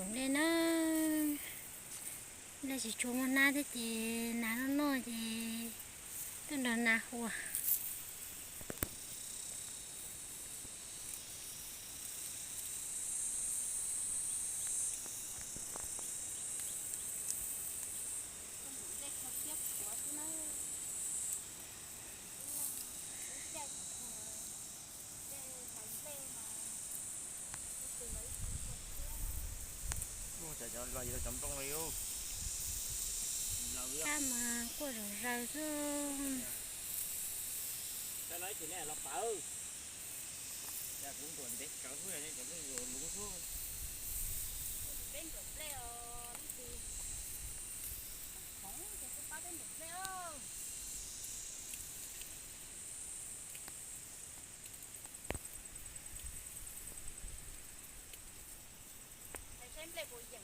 Nplej na, nplej tsis tshua muaj hnab thiab ces nas noj noj ces tuaj nrog nas ua. Cov los cov nplooj li. Kab mas quaj zom zaws xwb. Peb nplej os, leej twg khoov ces kuj pab peb nplej os. Hais saib nplej puas yeem.